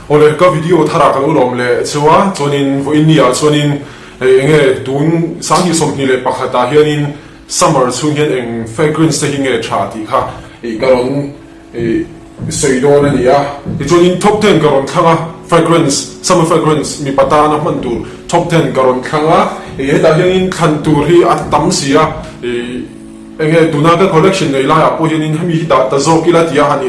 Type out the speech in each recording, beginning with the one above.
Awle ka video tharah ka lo lawm leh cheu a, chuanin vawiin ni ah chuanin hei enge tun 2021 ah hianin summer chhung hian eng fragrance te hi nge tha tih kha ih ka rawn ih sawi dawn a ni a. Tichuanin top ten ka rawn thlang a, fragrance summer fragrance mipa tana hman tur top ten ka rawn thlang a, ih hetah hianin thlan tur hi a tam si a, ih enge tuna ka collection nei laiah pawh hianin hemi hi dah ta zawk ila tia han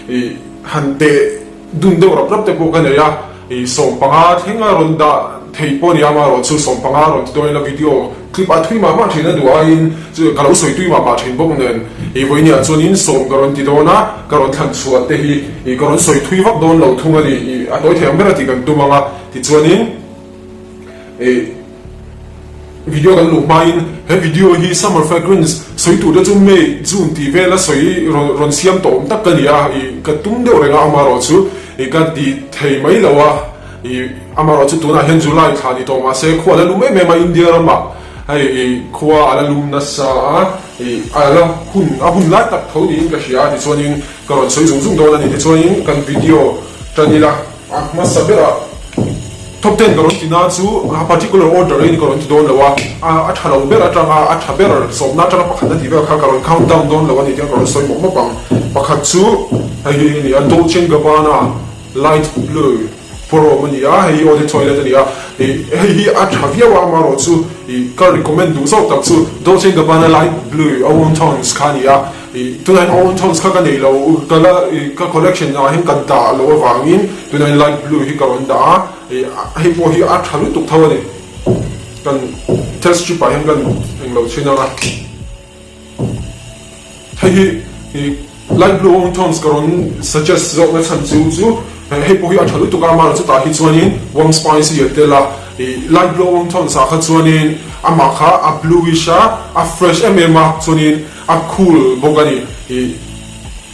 ih han teh Dun deuh rap rap te pawh ka nei a, i 15 thlenga rawn dah thei pawh a ni a, amaherawhchu 15 rawn ti dawn ila video clip a thui mah mah thin a duh aiin chu ka lo sawi tui mah mah thin bawk nen i vawinia chuanin sawm ka rawn ti dawn a, ka rawn thlan chhuah te hi i ka rawn sawi thui vak dawn lo thung a ni, i a tawi thei ang ber a tih kan tum ang a, tichuanin i. Video kan luh hmain he video hi Summer Fragrance sawi tur te chu May, June tih vela sawi rawn siam tawh awm tak ka ni a, ih ka tum deuh reng a amaherawh chu ih ka ti thei mai lo a, ih amaherawh chu tunah hian July thla ni tawh mahse khua a la lum em em a India ramah hei ih khua a la lum nasa a, ih a la hun a hun lai tak tho niin ka hria a tichuanin ka rawn sawi zung zung dawn a ni tichuanin kan video tan ila a hmasa berah. Top ten ka rawn ti na chu a particular order in ka rawn ti dawn lo a, a tha lo ber atanga a tha ber sawmna atanga pakhat a tih vel kha ka rawn count down dawn lo a ni tih ka rawn sawi mawp mawp ang. Pakhat chu hei hi a ni a, Dolce and Gabbana light blue pawrawm a ni a, hei hi eau de toilette a ni a, ih hei hi a tha viau a amaherawh chu ih ka recommend duh zawk tak chu Dolce and Gabbana light blue a warm tones kha a ni a, Ih tunah hian own tones kha ka nei lo, ka la ih ka collection ah hian ka dah loh avangin tunah hian light blue hi ka rawn dah a, ih hei pawh hi a tha lutuk tho a ni. Kan test strip ah hian kan englo chhin ang a, hei hi ih light blue own tones ka rawn suggest zawk na chhan chu chu hei pawh hi a tha lutuk a, amaherawhchu chutah hi chuanin warm spicy a tel a, ih light blue own tones ah kha chuanin amah kha a bluish a, a fresh em em a, chuanin. A cool bawk a ni. Ih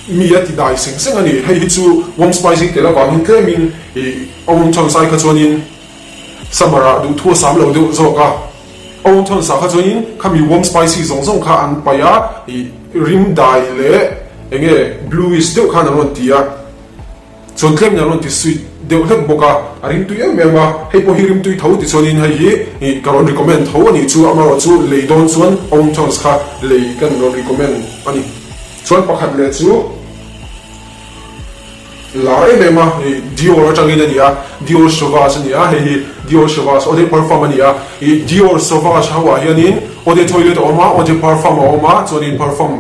mi a ti dai seng seng a ni. Hei hi chu warm spicy tel avangin tlemin ih a warm tones ai kha chuanin summer ah duhthu a sam lo deuh zawk a. A warm tones ah kha chuanin khami warm spicy zawng zawng kha an paih a, ih rim dai leh enge bluish deuh khan an rawn ti a. Chuan tlem in a rawn ti sweet deuh hlek bawk a, a rimtui em em a, hei pawh hi rimtui tho ti chuanin hei hi ih ka rawn recommend tho a nih chu, amaherawh chu lei dawn chuan Own Tones kha lei kan rawn recommend a ni. Chuan pakhat leh chu lar em em a, ih Dior atangin a ni a, Dior Sauvage a ni a, hei hi Dior Sauvage Eau de Parfum a ni a, ih Dior Sauvage ho ah hianin Eau de Toilette a awm a, Eau de Parfum a awm a, chuanin Parfum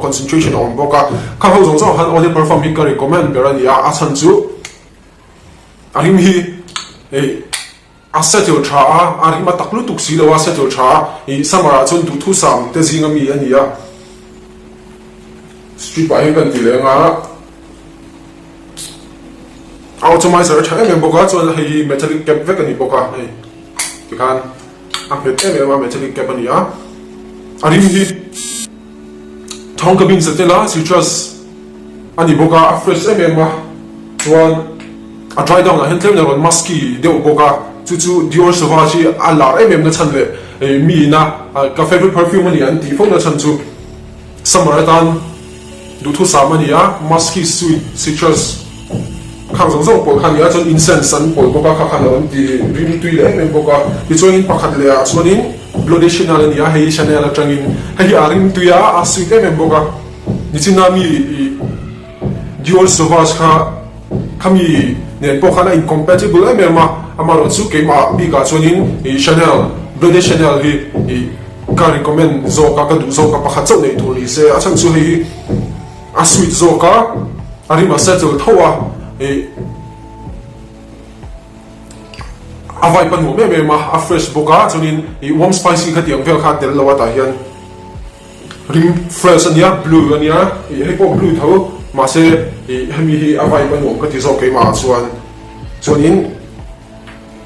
concentration a awm bawk a, kha ho zawng zawng khan Eau de Parfum hi ka recommend ber a ni a, a chhan chu a rim hi ih a settle tha a, a rim a tak lutuk si lo a, settle tha a, ih summer ah chuan duhthusam te zinga mi a ni a, strip ah hian kan ti leng a, a atomizer a tha em em bawk a, chuan hei hi metallic cap vek a ni bawk a, hei tikhan. A nghet em em a, metallic cap a ni a, a rim hi thawng cabin sa tel a, citrus a ni bawk a, a fresh em em a, chuan a dry down ah hian tlem in a rawn musky deuh bawk a, chu chu Dior Sauvage hi a lar em em na chhan leh mi ina ka favourite perfume a ni an tih fo na chhan chu summer atan duhthusam a ni a, musky sweet citrus. Khang zawng zawng pawlh kha a ni a, chuan incense an pawlh bawk a, kha khan a rawn ti rim tui leh em em bawk a. Tichuanin pakhat leh ah chuanin Bleu de Chanel a ni a, hei hi Chanel atangin hei hi a rim tui a, a sweet em em bawk a. Nichina mi ih Dior Sauvage kha khami nen pawh khan a incompatible em em a, amaherawhchu keimah bikah chuanin ih Chanel Bleu de Chanel hi ih ka recommend zawk a, ka duh zawk a, pakhat chauh neih tur ni se, a chhan chu hei hi A sweet zawk a, a rim a settle tho a, ih a vibe a nuam em em a, a fresh bawk a, chuanin ih warm spicy kha tiang vel kha a tel lo a tah hian rim fresh a nia, blue a nia, ih hei pawh blue tho mahse ih hemi hi a vibe a nuam ka ti zawk keimah ah chuan, chuanin.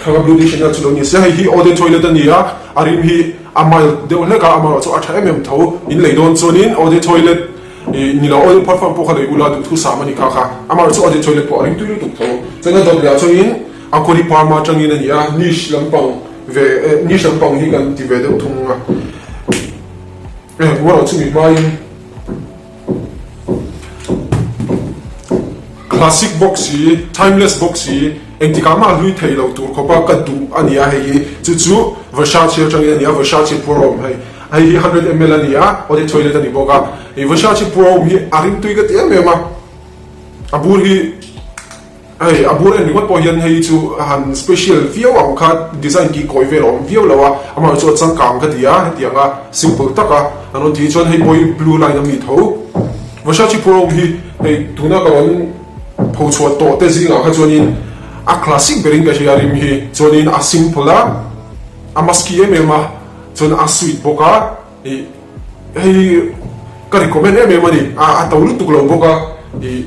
Thanga blue dish ina chu lo ni se, hei hi eau de toilette a ni a, a rim hi a mild deuh hlek a, amaherawh chu a tha em em tho, in lei dawn chuanin eau de toilette ih ni lo eau de parfum pawh kha lei ula duhthusam a ni kha kha, amaherawh chu eau de toilette pawh a rim tui lutuk tho. Chuan a dawt leh ah chuanin Aqua di Parma atangin a ni a, niche lampang ve eh niche lampang hi kan ti ve deuh thung a, eh amaherawh chumi hmain classic bawk si, timeless bawk si. Engtikah mah hlui thei lo tur khawpa ka duh a ni a, hei hi chu chu Versace atangin a ni a, Versace Pour Homme hei hei hi 100 ml a ni a, eau de toilette a ni bawk a, hei Versace Pour Homme hi a rimtui ka ti em em a, a bur hi hei a bur en ringawt pawh hian hei chu han special viau ang kha design ki kawi vel a awm viau lo a, amaherawhchu chu a changkang ka ti a, hetianga simple taka an rawn tih chuan hei pawh hi blue line a mi tho. Versace Pour Homme hi hei tuna ka rawn Pho chhuah tawh te zingah kha chuanin a classic berin ka hria rim hi chuanin a simple a, a musky em em a, chuan a sweet bawk a, ih hei ka recommend em em a ni, a a to lutuk lo bawk a, ih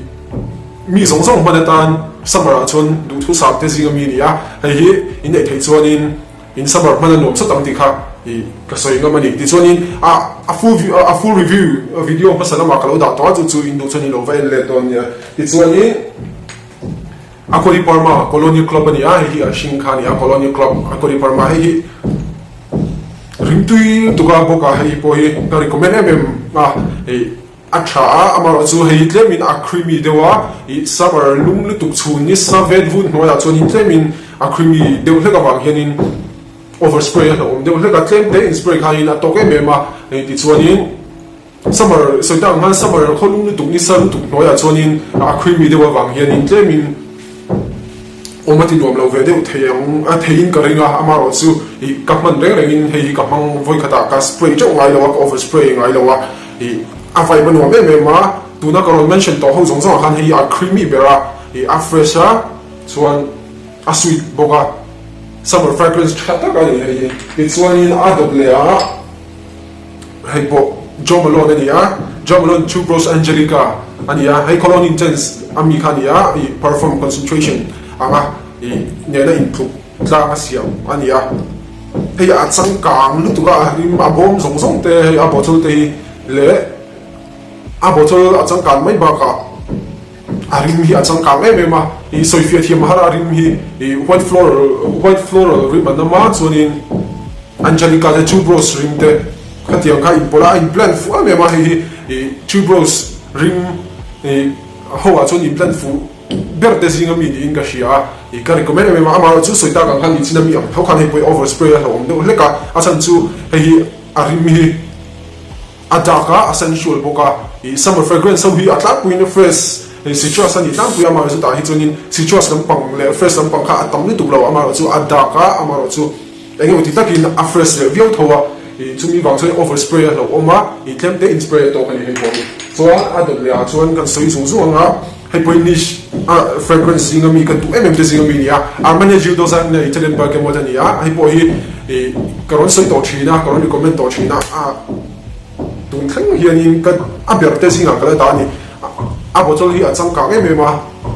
mi zawng zawng hman atan summer ah chuan duhthusam te zinga mi a ni a, hei hi inneih theih chuanin In summer hman a nuam sawt ang tih kha i ka sawi ngam a ni. Tichuanin a a full a full review video hmasa lamah ka lo dah tawh a, chu chu in duh chuan in lo va en let dawn nia. Tichuanin Aqua di Parma Colonial Club a ni a, hei hi a hring kha a ni a, Colonial Club Aqua di Parma hei hi rimtui lutuk a bawk a, hei pawh hi ka recommend em em a, hei A tha a, amaherawh chu hei tlemin a creamy deuh a, ih summer lum lutuk chhun ni sa vet vun hnuaiah chuanin tlemin a creamy deuh hlek avang hianin over spray a hlauhawm deuh hlek a, tlem te in spray khanin a tawk em em a, hei tichuanin summer sawi tak ang khan summer khaw lum lutuk ni sa lutuk hnuaiah chuanin a creamy deuh avang hianin tlemin awm a ti nuam lo ve deuh thei ang a theiin ka ring a, amaherawh chu ih ka hman reng rengin hei hi ka hmang vawikhatah ka spray teuh ngai lo a, ka over spray ngai lo a. Ih a vibe a nuam em em a, tuna ka rawn mention tawh ho zawng zawngah khan hei a creamy ber a, ih a fresh a, chuan a sweet bawk a, summer fragrance tha tak a ni hei hi. Tichuanin a dawt leh a, hei pawh Jo Malone a ni a, Jo Malone Tuberose Angelica a ni a, hei Cologne Intense a mi kha a ni a, ih parfum concentration anga ih nena intluk tlang a siam a ni a. Hei a changkang lutuk a, a rim a bawm zawng zawng te hei a bottle te hi leh a bottle a changkan mai bakah a rim hi a changkang em em a, ih sawifiah thiam har a rim hi ih white floral white floral rim an awm a chuanin Angelica te tuberose rim te khatiang kha inpawlh a, a in blend fuh em em a hei hi ih tuberose rim ih ho ah chuan in blend fuh. Ber te zinga mi niin ka hria a, ih ka recommend em em a, amaherawh chu sawi tak ang khan nichin a mi ang tho khan hei pawh hi over spray a hlauhawm deuh hlek a, a chhan chu hei hi a rim hi a dark a, a sensual bawk a, ih summer fragrance ho hi a tlangpuiin a fresh ih citrus a ni tlangpui a, amaherawh chu tah hi chuanin citrus lampang leh fresh lampang kha a tam lutuk lo, amaherawh chu a dark a, amaherawh chu. Eng emaw ti takin a fresh leh viau tho a, ih chumi vang chuan over spray a hlauhawm a, ih tlem te in spray a tawk a ni hei pawh hi. Chuan a dawt leh ah chuan kan sawi zung zung ang a, hei pawh hi niche a fragrance zinga mi ka duh em em te zinga mi a ni a, Armani Gildo Zanna Italian Bergamot a ni a, hei pawh hi ih ka rawn sawi tawh thin a, ka rawn recommend tawh thin a, a. Tun thleng hianin ka a ber te zingah ka la dah a ni. A bottle hi a changkang em em a,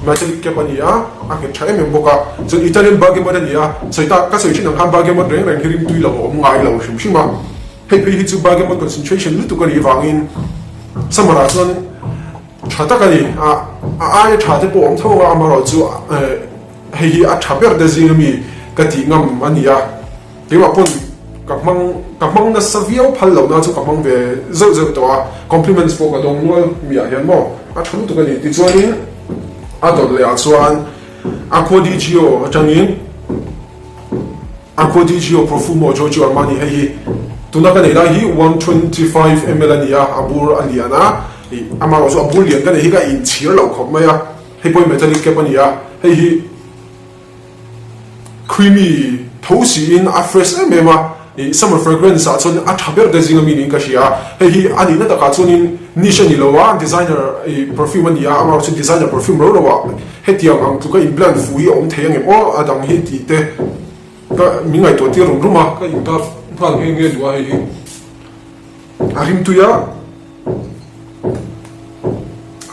metallic cap a ni a, a nghet tha em em bawk a. Chuan Italian bergamot a ni a, sawi tak ka sawi thin ang khan bergamot reng reng hi rimtui lo a awm ngai lo hrim hrim a. Hei phei hi chu bergamot concentration lutuk a nih vangin summer ah chuan tha tak a ni. A a aia tha te pawh a awm tho ang a, amaherawhchu hei hi a tha ber te zing ami ka tih ngam a ni a. Keimah pawn ka hmang ka hmang nasa viau phal loh na chu ka hmang ve zeuh zeuh tawh a, compliments pawh ka dawng nual miah hian maw a tha lutuk a ni. Tichuanin a dawt leh ah chuan Aqua di Gio atangin Aqua di Gio Profumo Giorgio Armani hei hi tuna ka neih lai hi 125 ml a ni a, a bur a lian a, ih amaherawh chu a bur lian ka neih hi ka inchhir loh khawp mai a, hei pawh hi metallic cap a ni a, hei hi. Creamy tho siin a fresh em em a, ih summer fragrance ah chuan a tha ber te zing ami niin ka hria a, hei hi a nihna takah chuanin niche a ni lo a, designer ih perfume a ni a, amaherawhchu chu designer perfume ro ro ah hetiang ang tluka in blend fu hi a awm thei angem aw a dang hi tih te ka min ngaihtuah tir rum rum a, ka inkar nghal nghe nghe duh a hei hi a rimtui a.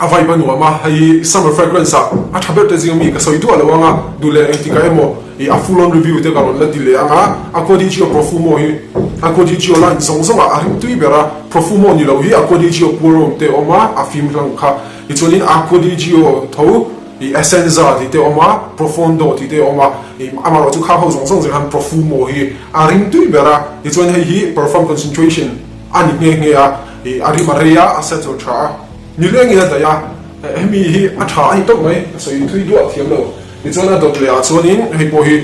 A vibe a nuam a, hei summer fragrance ah a tha ber te zing ami ka sawi duah lo ang a, duh leh engtikah emaw ih a full on review te ka rawn la ti leh ang a, Aqua di Gio Profumo hi Aqua di Gio line zawng zawng ah a rim tui ber a, Profumo ni lo hi Aqua di Gio Pure Homme te awm a, a fim hlang kha, tichuanin Aqua di Gio tho ih Essenza tih te awm a, Profondo tih te awm a, ih amaherawh chu khang ho zawng zawng zir khan Profumo hi a rim tui ber a, tichuan hei hi parfum concentration a ni nghe nghe a, ih a rim a rei a, a settle tha a, nilengin a daih a, hemi hi a tha a ni tawp mai, ka sawi thui duah thiam lo. Tichuan a dawt leh ah chuanin hei pawh hi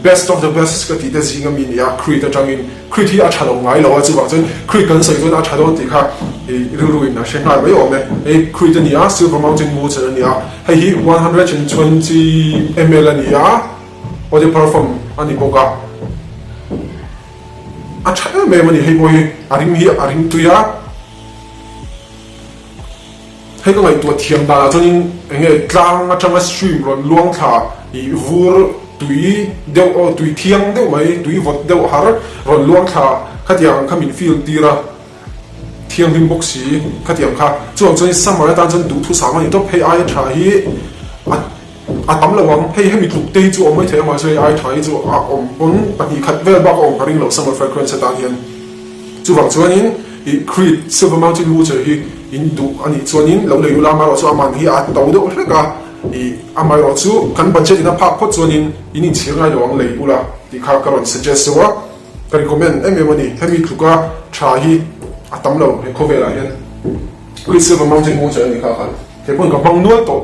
best of the best ka tih te zing ami nia Creed atangin Creed hi a tha lo ngai lo a chuvang chuan Creed kan sawi chuan a tha dawn tih kha ih rilru in a hre nghal mai awm e. Hei Creed a ni a, Silver Mountain Water a ni a, hei hi 120 ml a ni a, eau de parfum a ni bawk a, a tha em em a ni hei pawh hi a rim hi a rim tui a. Hei ka ngaihtuah thiam danah chuanin eng nge tlang atanga stream rawn luang thla ih vur tui deuh aw tui thiang deuh mai tui vawt deuh har rawn luang thla khatiang ang kha min feel tir a thianghlim bawk si khatiang kha chuang chuanin summer atan chuan duhthusam a ni tawp hei aia tha hi a a tam lo ang hei hemi tluk te hi chu awm maithei a mahse hei aia tha hi chu a awm pawn 2 khat vel bak a awm ka ring lo summer fragrance atan hian. Chuvang chuanin ih Creed Silver Mountain Water hi in duh a nih chuanin lo lei ula amaherawh chu a man hi a to deuh hlek a, ih amaherawh chu kan budget in a phak phawt chuanin in inchhir ngai lo ang lei ula tih kha ka rawn suggest deuh a, ka recommend em em a ni. Hemi tluka tha hi a tam lo he khawvelah hian Creed Silver Mountain Water a nih kha khan he pawn ka hmang nual tawh.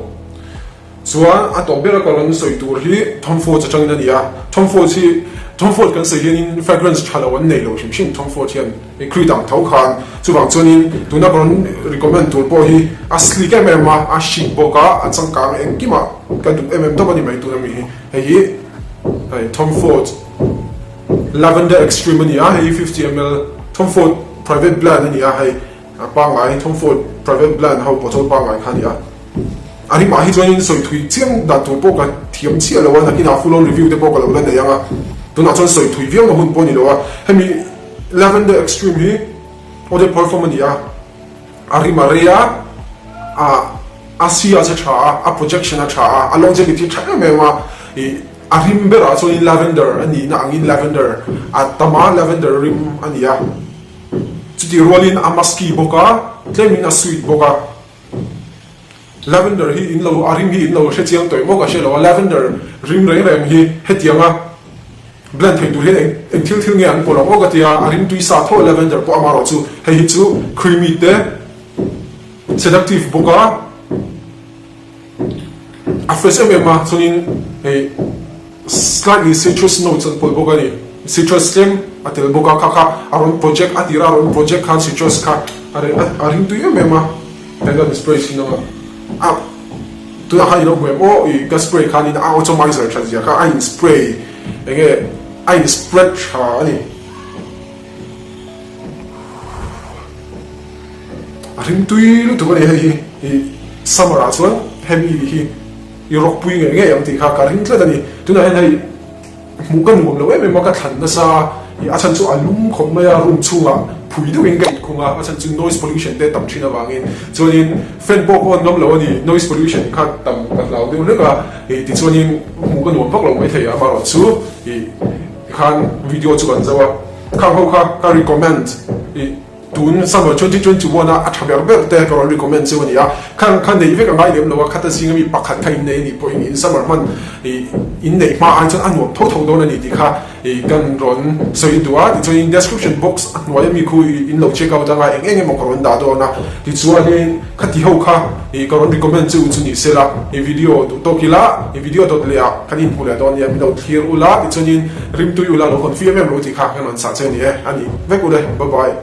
Chuan a tawp bera ka rawn sawi tur hi Tom Ford atangin a ni a, Tom Ford hi Tom Ford kan sawi hianin fragrance tha lo an nei lo hrim hrim Tom Ford hian i Creed ang tho khan chuvang chuanin tuna ka rawn recommend tur pawh hi a sleek em em a, a chic bawk a, a changkang engkimah ka duh em em tawp a ni mai tuna mi hi hei hi hei Tom Ford Lavender Extreme a ni a, hei hi 50 ml Tom Ford Private Blend a ni a hei a pangngai Tom Ford Private Blend ho bottle pangngai kha a ni a. A rimah hi chuanin sawi thui chiang dan tur pawh ka thiam chiah lo a, nakinah full on review te pawh ka lo la nei ang a, tunah chuan sawi thui viau na hun pawh a ni lo a, hemi Lavender Extreme hi eau de parfum a ni a, a rim a rei a, ah a sillage a tha a, a projection a tha a, a longevity a tha em em a, ih a rim berah chuanin lavender a nihna angin lavender a tam a, lavender rim a ni a, chutih rualin a musky bawk a, tlemin a sweet bawk a. Lavender hi in lo a rim hi in lo hre chiang tawih maw ka hre lo a, lavender rim reng reng hi hetianga blend thei tur hian eng eng thil thil nge an pawlh ang aw ka tia, a rim tui sa tho lavender pawh amaherawh chu hei hi chu creamy te seductive bawk a, a fresh em em a chuanin hei slightly citrus notes an pawlh bawk a ni, citrus tlem a tel bawk a kha kha a rawn project a tira a rawn project khan citrus kha a reh a ring tui em em a heng kan spray thin ang a a tunah khan i lo hmu em aw ih ka spray khanin a atomizer that zia kha a in spray eng nge a in spread tha a ni. A ring tui lutuk a ni hei hi ih summer ah chuan hemi hi i rawk pui ngei ngei ang tih kha ka ring tlat a ni. Tunah hian hei hmuh ka nuam lo em em a, ka thlan nasa ih a chhan chu a lum khawp mai a, room chhungah phui deuhin ka inkhung a, a chhan chu noise pollution te tam thin avangin chuanin fan pawh ka on ngam lo a ni, noise pollution kha tam ka hlau deuh hlek a, ih tichuanin hmuh ka nuam vak lo maithei a, amaherawhchu ih tikhan video chu kan zo a, khang ho kha ka recommend ih. Tun summer 2021 a a tha ber ber te ka rawn recommend cheu a ni a, kha kha neih vek a ngai lem lo a, khata zinga mi pakhat kha inneih a nih pawhin in summer hman ih inneih hma ai chuan a nuam tho tho dawn a ni tih kha ih kan rawn sawi duh a, tichuanin description box a hnuaia mi khu ih in lo check out anga eng eng emaw ka rawn dah dawn a, tichuanin khati ho kha ih ka rawn recommend cheu chu ni sela ih video duh tawk ila ih video dawt leh ah kan inhmu leh dawn nia min lo thlir ula tichuanin rimtui ula lo hawn fim em lo tih kha kan rawn sah che a ni e, a ni vek ule bye bye.